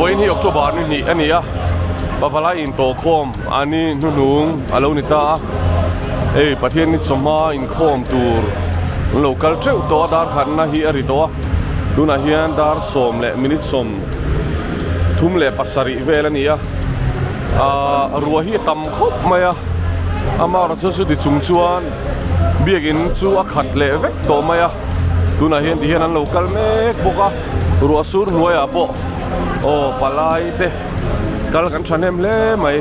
Vawiin hi October ni hnih a ni a, Pavalai intawhkhawm a ni hnuhnung a lo ni ta a, hei Pathian ni chawhma inkhawm tur an lo kal teuh tawh a, dar khatna hi a ri tawh a, tunah hian dar sawm leh minute sawm thum leh pasarih vel a ni a, aaa ruah hi a tam khawp mai a, amaherawhchu chuti chung chuan biakin chu a khat leh vek tawh mai a, tunah hian tihian an lo kal mek bawk a, ruah sur hnuaiah pawh aw palai te kal kan thahnem hle mai.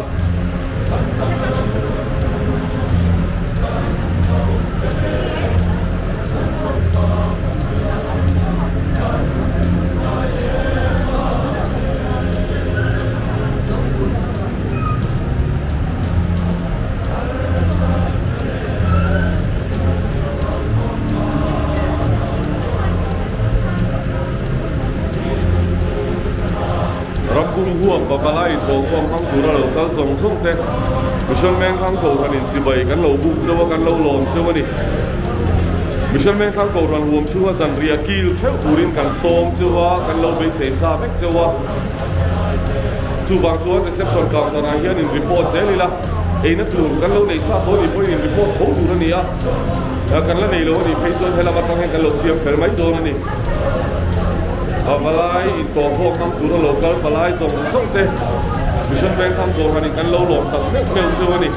Rampum huam Pavalai Tawngkawm hmang tura lo kal zawng zawng te Mission Vengthlang Kohhran in chibai kan lo buk cheu a, kan lo lawm cheu a ni. Mission Vengthlang Kohhran huam chhunga zanriah kil theuh turin kan sawm cheu a, kan lo beisei sa vek cheu a. Chuvang chuan reception counter ah hian in report zel ila, eina tur kan lo nei sa tawh anih pawhin in report tho tur a ni a, kan la nei lo anih phei chuan helam atang hian kan lo siam fel mai dawn a ni. A palai intawhkhawm hmang tura lo kal palai zawng zawng te Mission Vengthlang Kohhran in kan lo lawm tak meuh meuh cheu a ni.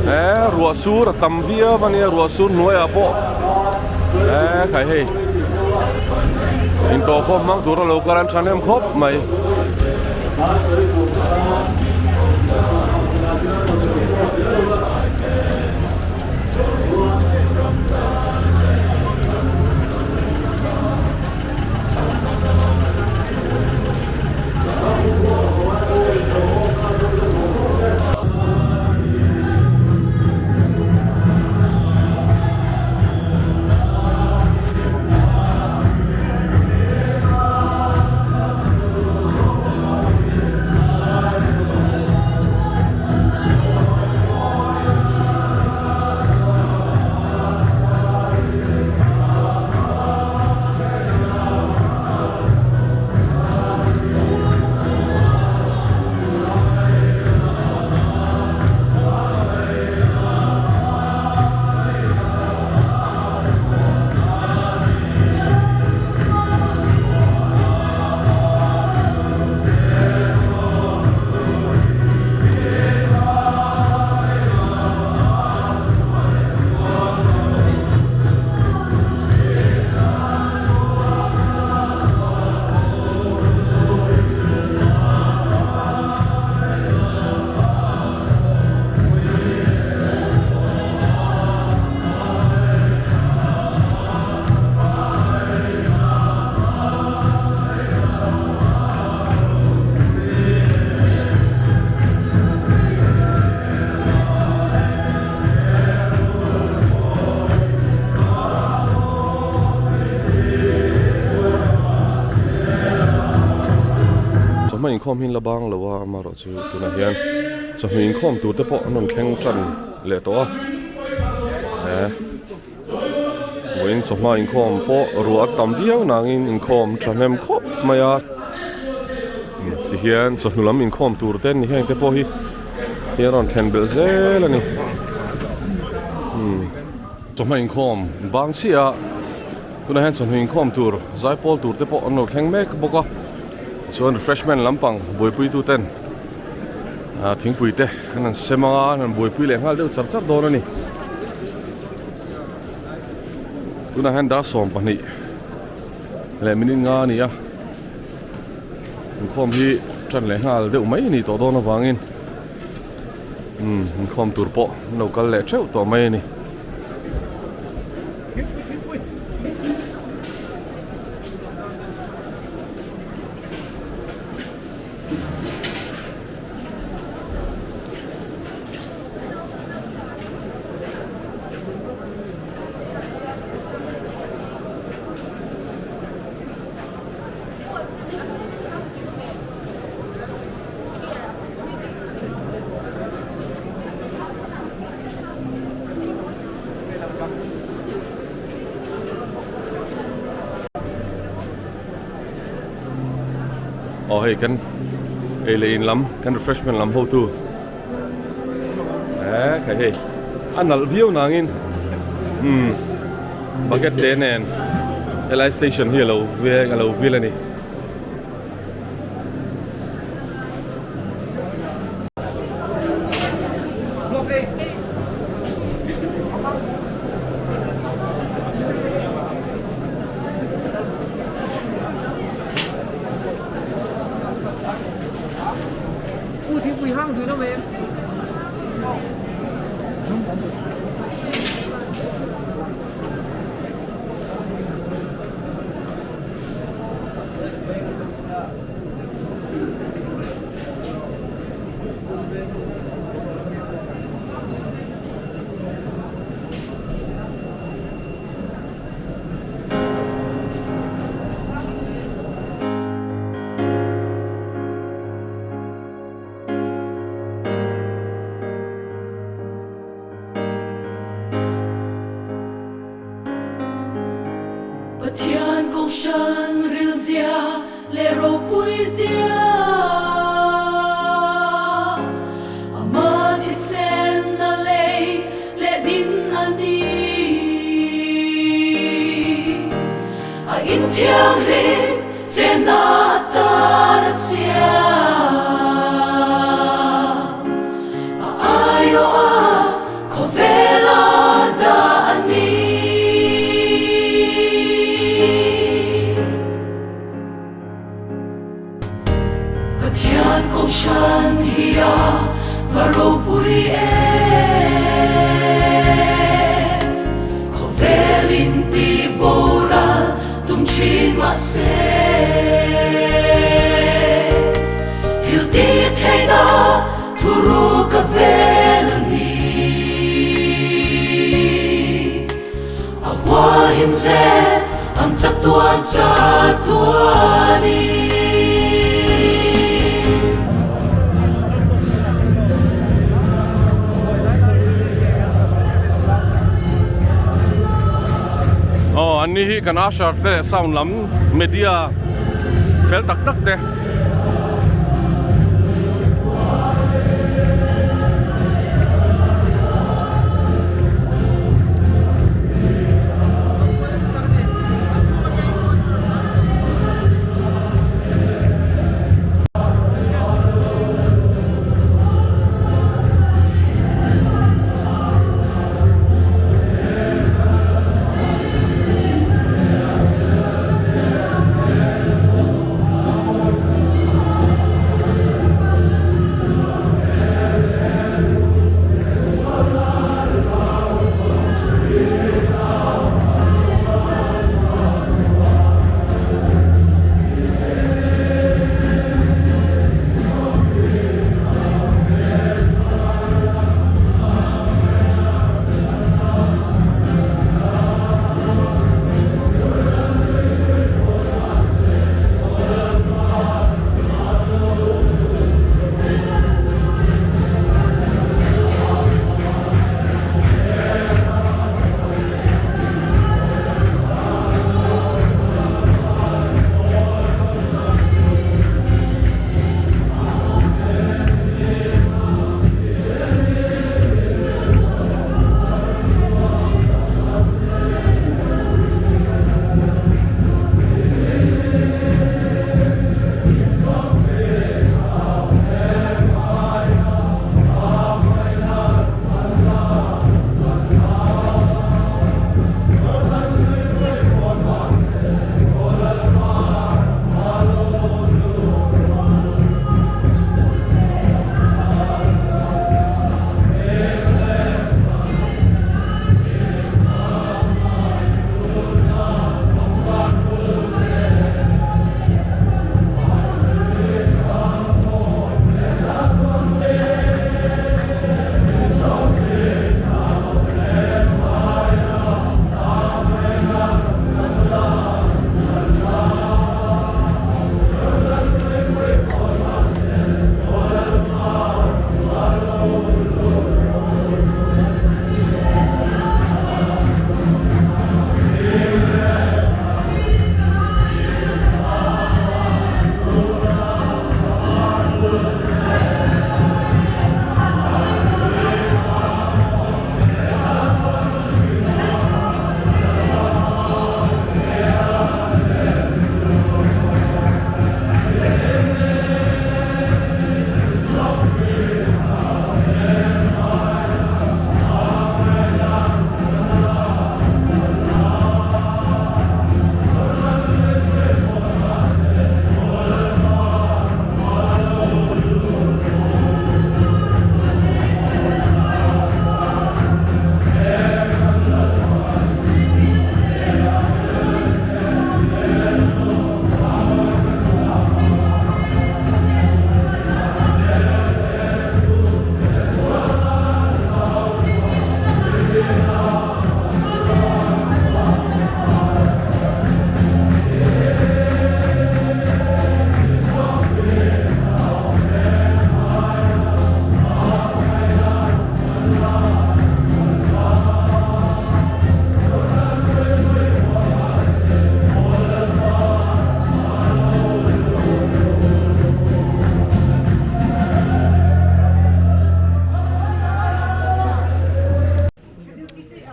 He ruah sur a tam viau a nia ruah sur hnuaiah pawh he khai hei intawhkhawm hmang tur a lo kal an thahnem khawp mai. Chawhma inkhawm hi la bang lo a amaherawh chu tunah hian chawhnu inkhawm tur te pawh an rawn thleng tan leh tawh a he. Vawiin chawhma inkhawm pawh ruah a tam viau nangin inkhawm thahnem khawp mai a tihian chawhnu lam inkhawm tur te ni heng te pawh hi hi a rawn thlen belh zel a ni chawhma inkhawm bang chiah a tunah hian chawhnu inkhawm tur zaipawl tur te pawh an lo thleng mek bawk a chuan refreshment lampang buaipui tu ten thingpui te an han sem anga an han buaipui leh nghal deuh char char dawn a ni. Tunah hian dar 12 leh minute nga a ni a inkhawm hi tan leh nghal deuh mai a ni tawh dawn avangin umm inkhawm tur pawh an lo kal leh theuh tawh mai a ni. Aw hei kan ei leh in lam kan refreshment lam hotu eh khai hei a nalh viau nangin umm bucket te nen helai station hi alo veng alo vil a ni. Pathian Kohhran rilzia leh ropuizia Ama thisen a lei leh din a ni. A inthianghlim chenna atan a siam. A aiawh a khawvela dah a ni. Pathian Kohhran hi a va ropui em? Khawvel in ti boral tum thin mahse thil ti theihna thu ruk a vel a ni. A huahim zel ang chatuan chatuanin. Aw an ni hi kan usher te leh sound lam media fel tak tak te.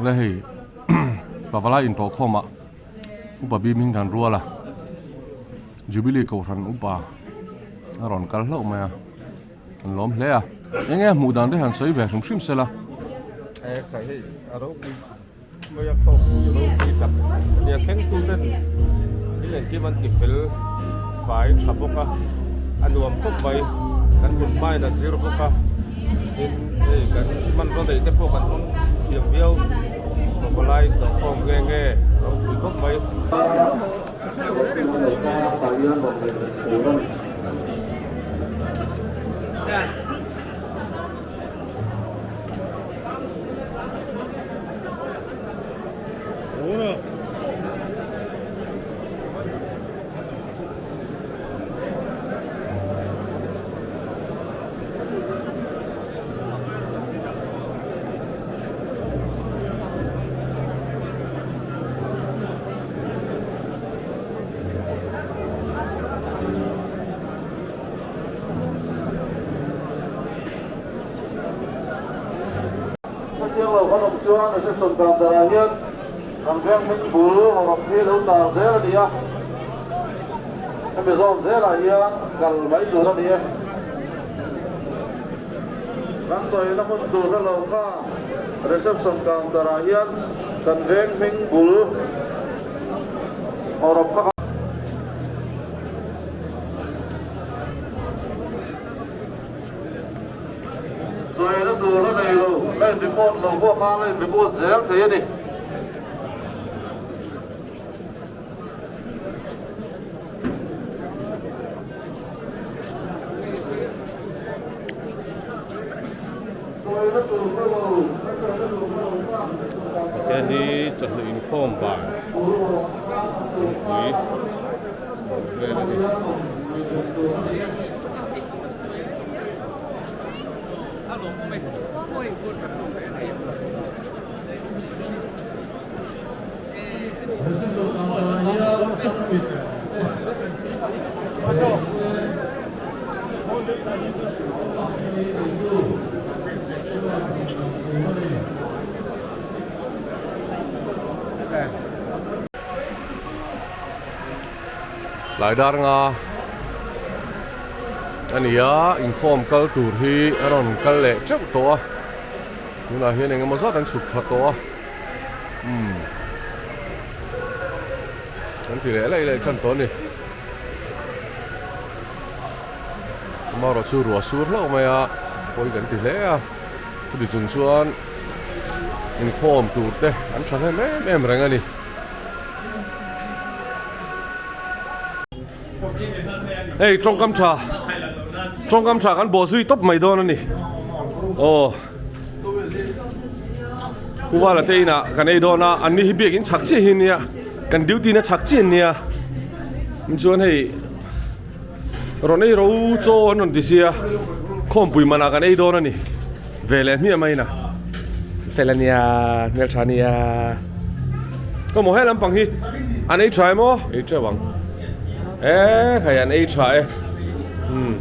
Le hei pavalai intawh khawmah upa bim hing dan rual a Jubilee kohhran upa a rawn kal hlauh mai a an lawm hle a eng nge hmuh dan te han sawi ve hrim hrim sela. Mai a khawk pui ropui tak a nia thleng tu ten thil engkim an ti fel fai tha bawk a a nuam khawp mai kan hun hmain a zir bawk a tin hei kan hmanraw neih te pawh kan hmang thiam viau pawlai tawh khawm nge nge ropui khawp mai. Hetiang lo kan awm chuan reception dan darah hian kan veng hming bul hawrawp hi lo tar zel a ni a, hemi zawn zelah hian kal mai tur a ni e. Kan sawina hmun tur hre lo kha reception counter ah hian kan veng hming bul hawrawp kha. Sawina tur a nei lo, a in report lo pawh khan a in report zel thei a ni. Pathian hi chawhnu inkhawm ban thingpui vel a ni. Tlai dar nga a ni a inkhawm kal tur hi a rawn kal leh teuh tawh a tunah hian eng emaw zat an chhuk thla tawh a umm an ti leh laih laih tan tawh a ni amaherawh chu ruah sur hlauh mai a pawi kan ti hle a chuti chung chuan inkhawm tur te an tha hnem em em reng a ni. Hei tawngkam tha tawngkam tha kan bawh zui tawp mai dawn a ni aw Pu Vala te inah kan ei dawn a an ni hi biakin chhak chiah hi nia kan duty na chhak chiah nia chuan hei rawn ei ro chaw an rawn ti sia khawmpui manah kan ei dawn a ni ve leh hmiah mai na fel a nia hmeltha a nia ka maw he lampang hi an ei tha em aw ei teuh ang e khai an ei tha e umm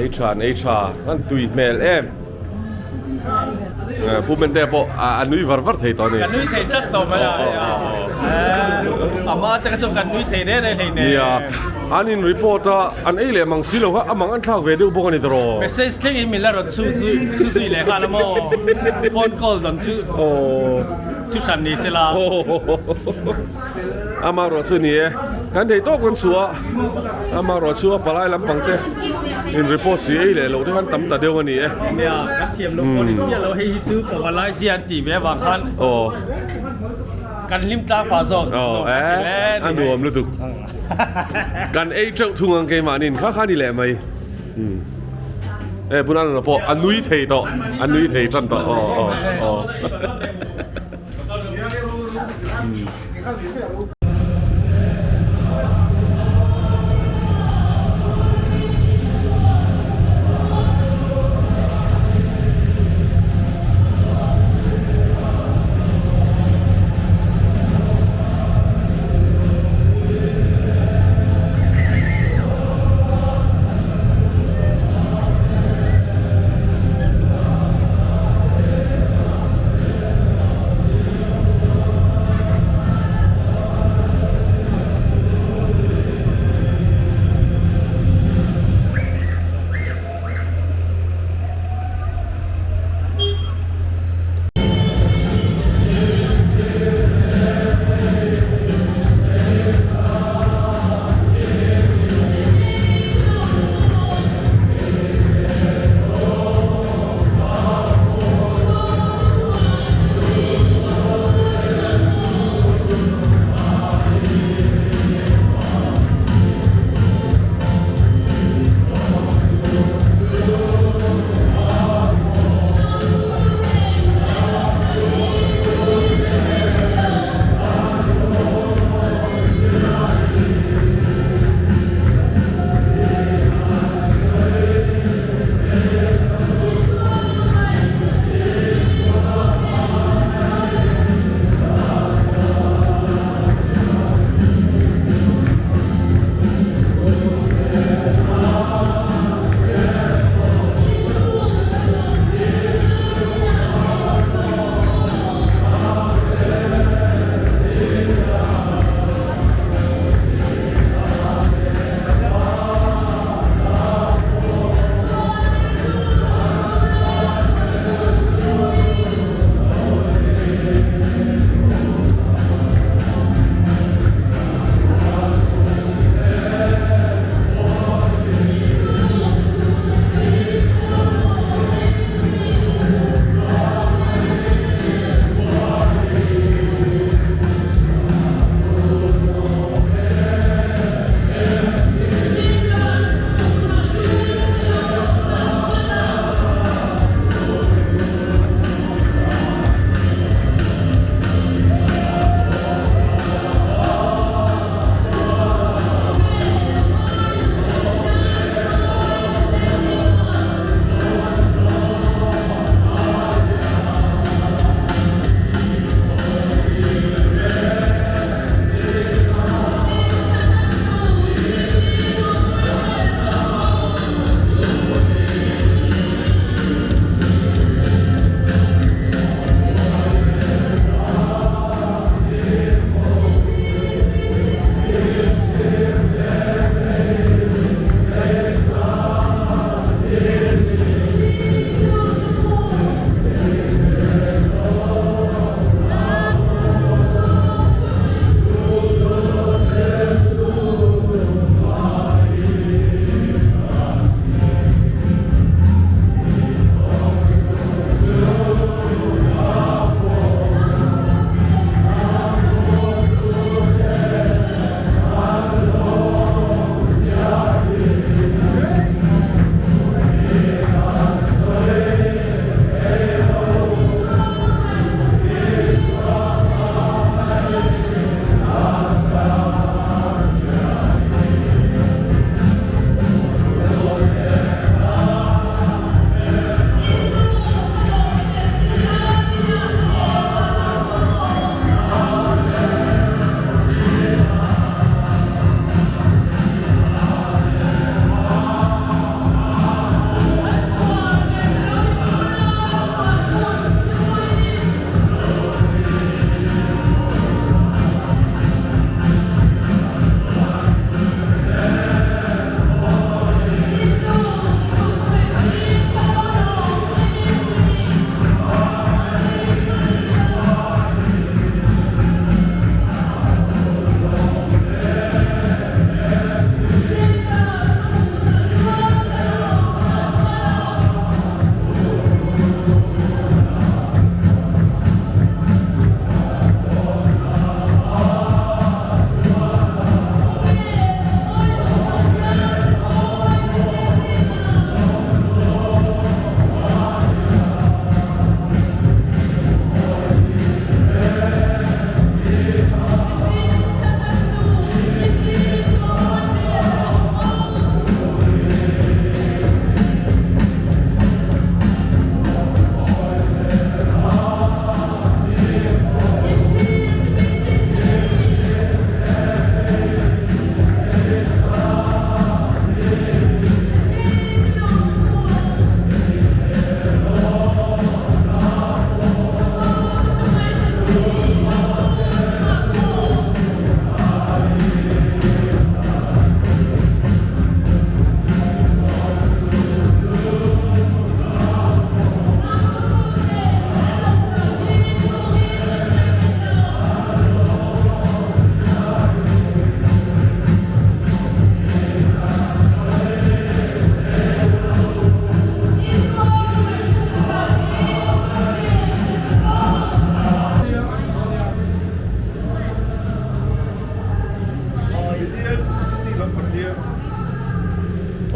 ei tha an ei tha an tui hmel em Pu Mente pawh a nui var var thei tawh a ni. Ka nui thei tlat tawh mai a. Ama te kha chu kan nui thei reng reng hleinem. Nia, an in report a, an ei leh mang si lo kha a mang an thlak ve deuh bawk a ni tawh. Message thleng in min la rawn chhu zui leh nghal a maw? Phone call dawn chu thu hran ni se la. Amaherawh chu ni e, kan thei tawk kan chhuah a, amaherawh chu a palai lampang te in report si ei leh loh te khan tam ta deuh a ni e. Nia, kan thiam loh pawh ni chiah lo, hei hi chu pavalai zia an tih ve avang khan kan hlim tlang pah zawk Aw e, a nuam lutuk. Kan ei teuh thung ang keimahniin kha kha ni leh mai. E Punanuna pawh a nui thei tawh, a nui thei tan tawh aw aw aw.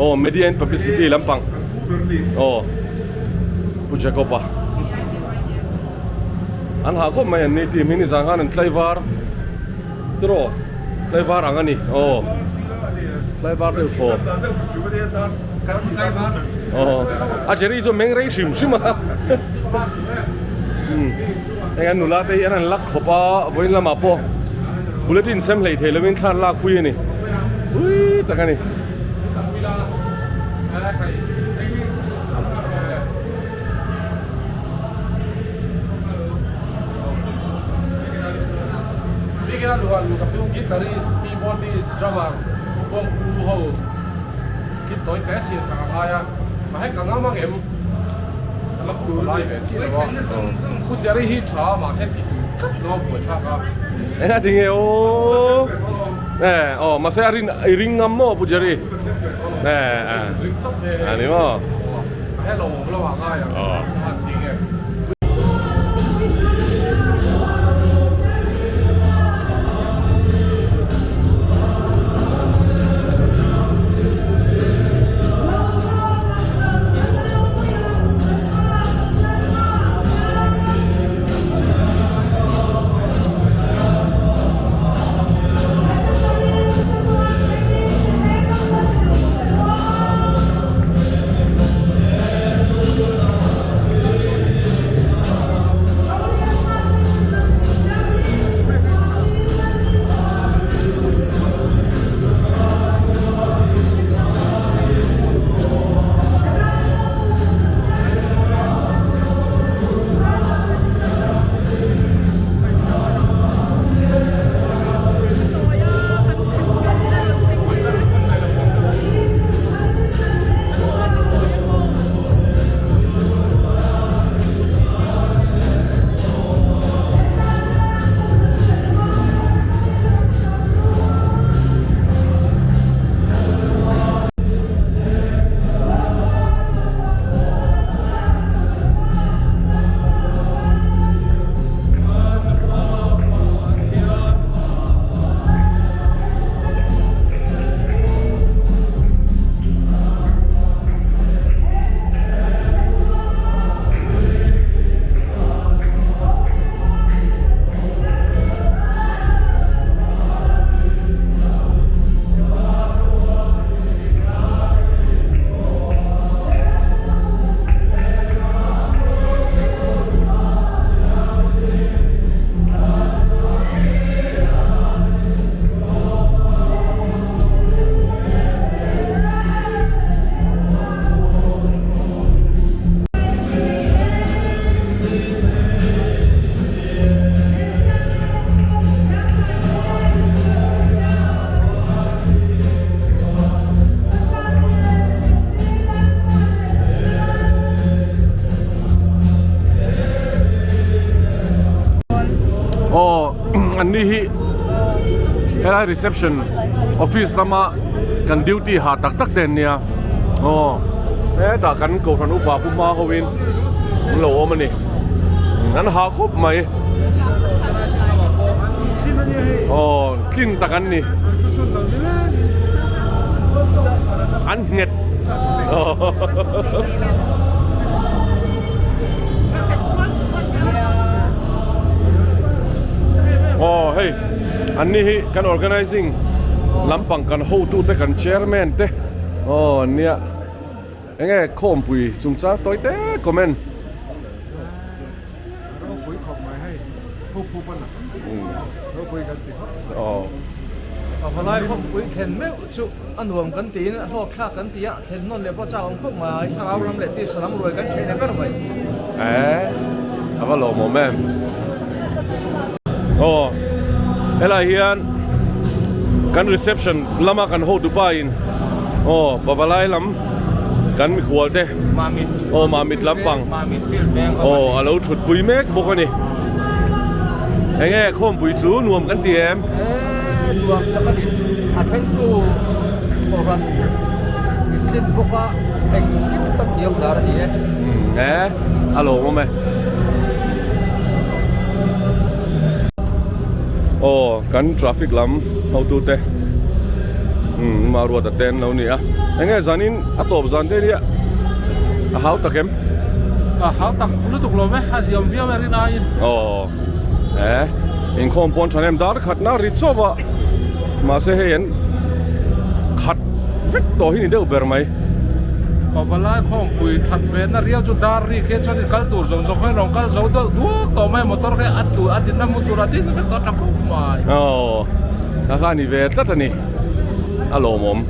Aw media and publicity lampang aw Pu Jacob a an hah khawp mai an ni team hi nizan khan an tlaivar tiraw tlaivar ang a ni aw tlaivar deuh thaw aw a Jerry chu a meng rei hrim hrim a heng an nula te hi an han lak khawp a vawiin lamah pawh bulletin sem hlei thei lovin thla an lak pui a ni tui tak a ni. Engah tinge aw eh aw mahse a rin i ring ngam maw Pu Jerry eh eh a ni maw. Aw. Aw an ni hi helai reception office lama kan duty ha tak tak te an nia aw hetah kan kohhran upa pu hma ho in an lo awm a ni an hah khawp mai aw tlin tak an ni an nghet Aw hei an ni hi kan organizing lampang kan hotu te kan chairman te aw an nia enge khawmpui chungchang tawi te comment. Ropui khawp mai hei thu phup a na ropui kan ti khawp mai. Aw. A valai khawmpui thlen meuh chu a nuam kan tiin a hlawk thlak kan ti a, thlen hnawn leh pawh chak awm khawp mai, thlarau ram leh tisa lam ruai kan then leh ber mai. Eh, a va lawmawm em. Aw, helai hian kan reception lama kan hotu pa in aw pavalai lam kan mikhual te aw mamit lampang aw a lo thut pui mek bawk a ni. Enge khawmpui chu nuam kan ti em? E nuam tak a ni. A thlengtu kohhran min tlin bawk a, engkim tak diau dar a ni e. E a lawmawm e. Aw kan traffic lam hotute. Umm Maruata te an lo ni a. Enge zanin a tawp zan te nia a hau tak em? A hau tak lutuk lo ve, a ziam viau e rin aiin. Aw e inkhawm pawn tha nem dar khatna ri chawp a mahse hei an khat vek tawh hi ni deuh ber mai. Pavalai khawmpui that ve na riau chu dar ri khian chuan in kal tur zawng zawng khawn rawn kal zo deuh duak tawh mai motor khi a tur a dinna hmun tur a ding vek tawh tha khawp mai. Aw a kha ni ve tlat a ni a lawmawm.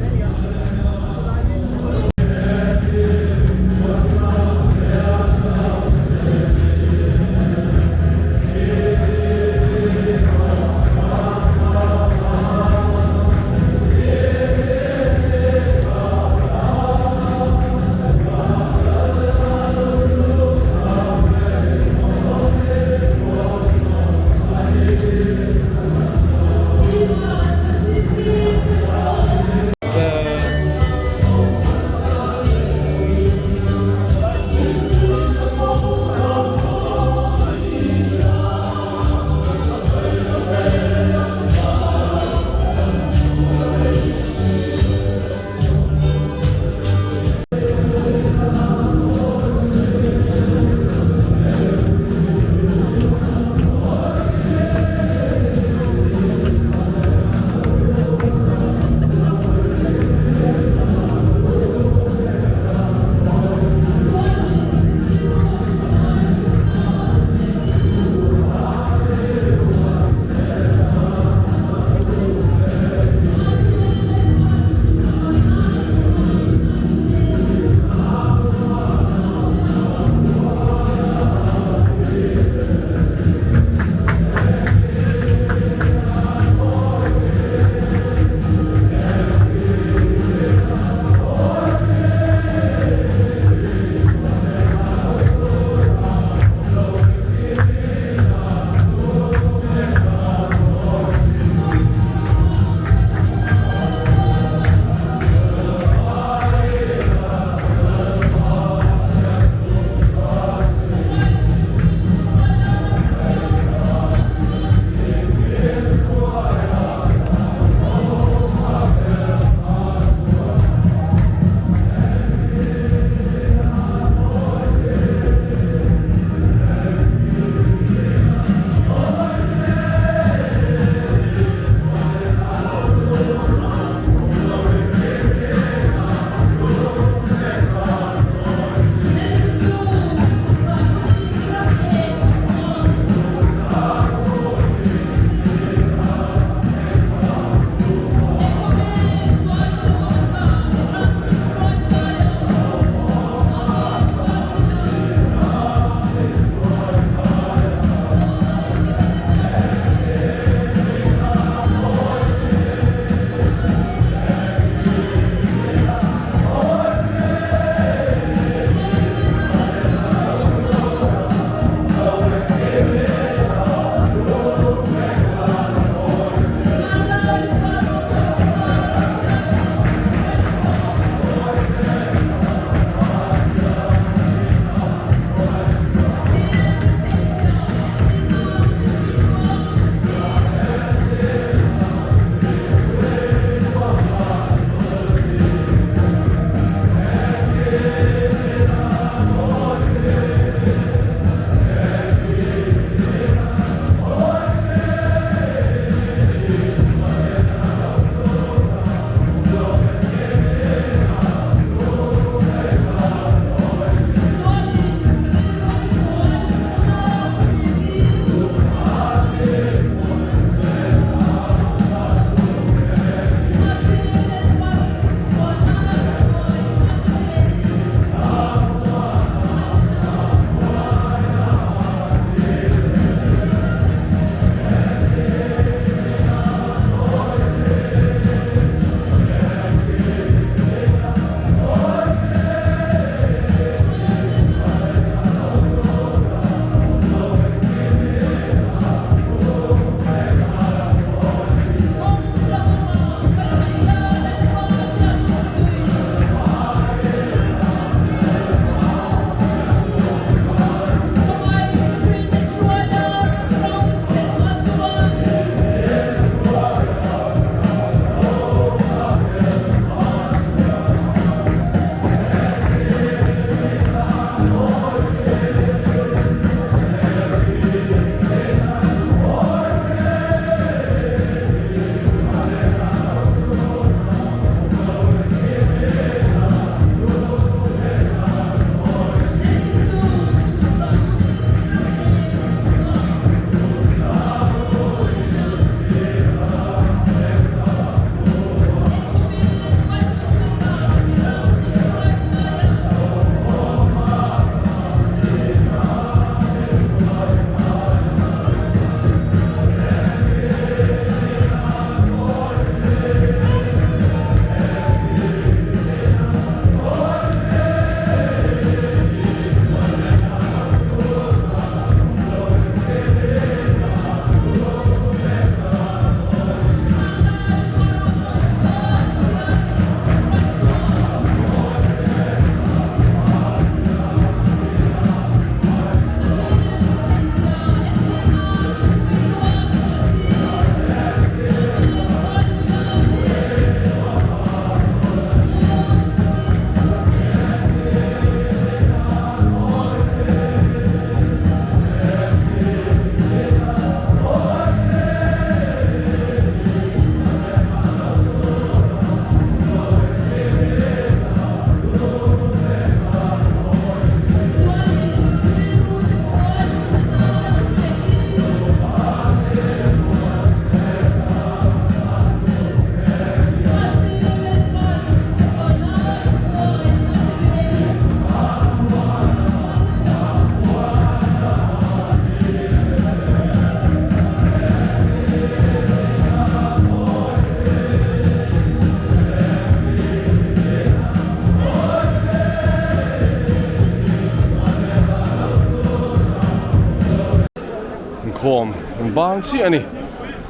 Inkhawm bang chiah a ni.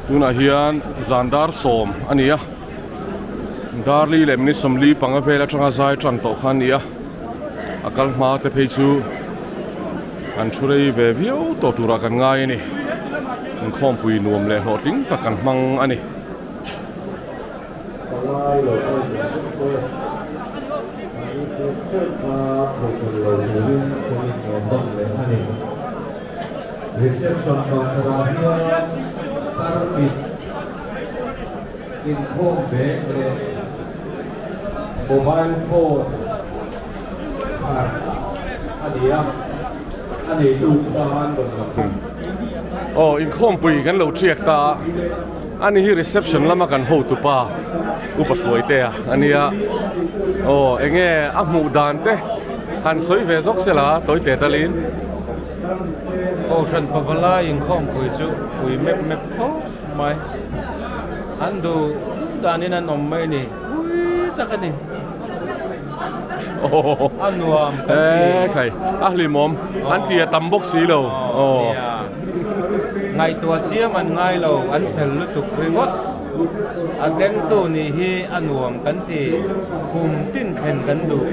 Tunah hian zan dar sawm a ni a. Darli leh minute sawmli panga vel atanga zai tan tawh kha a ni a. A kal hma te phei chu an thu rei ve viau tawh turah kan ngai a ni. Inkhawmpui nuam leh hlawhtling tak kan hmang a ni. Palai lo kal zawng zawng te an inhmuh khawp kha kohhran lo turin kan innuam nawn leh a ni. Reception bakharah hian tarmit inkhawm bag leh mobile phone chhar a ni a, a neitu tan rawn lang thung. Aw, inkhawmpui kan lo thiak ta a. Ani hi reception lama kan hotupa Upa Hruaitea a nia. Aw enge a hmuh dan te han sawi ve zawk se la tawi te talin. Kohhran pavalai inkhawmpui chu pui mep mep khawp mai. An duh duh danin an awm mai ni. Pui tak a ni. A nuam kan ti. E khai a hlimawm an ti a tam bawk si lo. Aw. Nia. Ngaihtuah chiam an ngai lo an fel lutuk ringawt. A thlengtu nih hi a nuam kan ti. Kum tin thlen kan duh.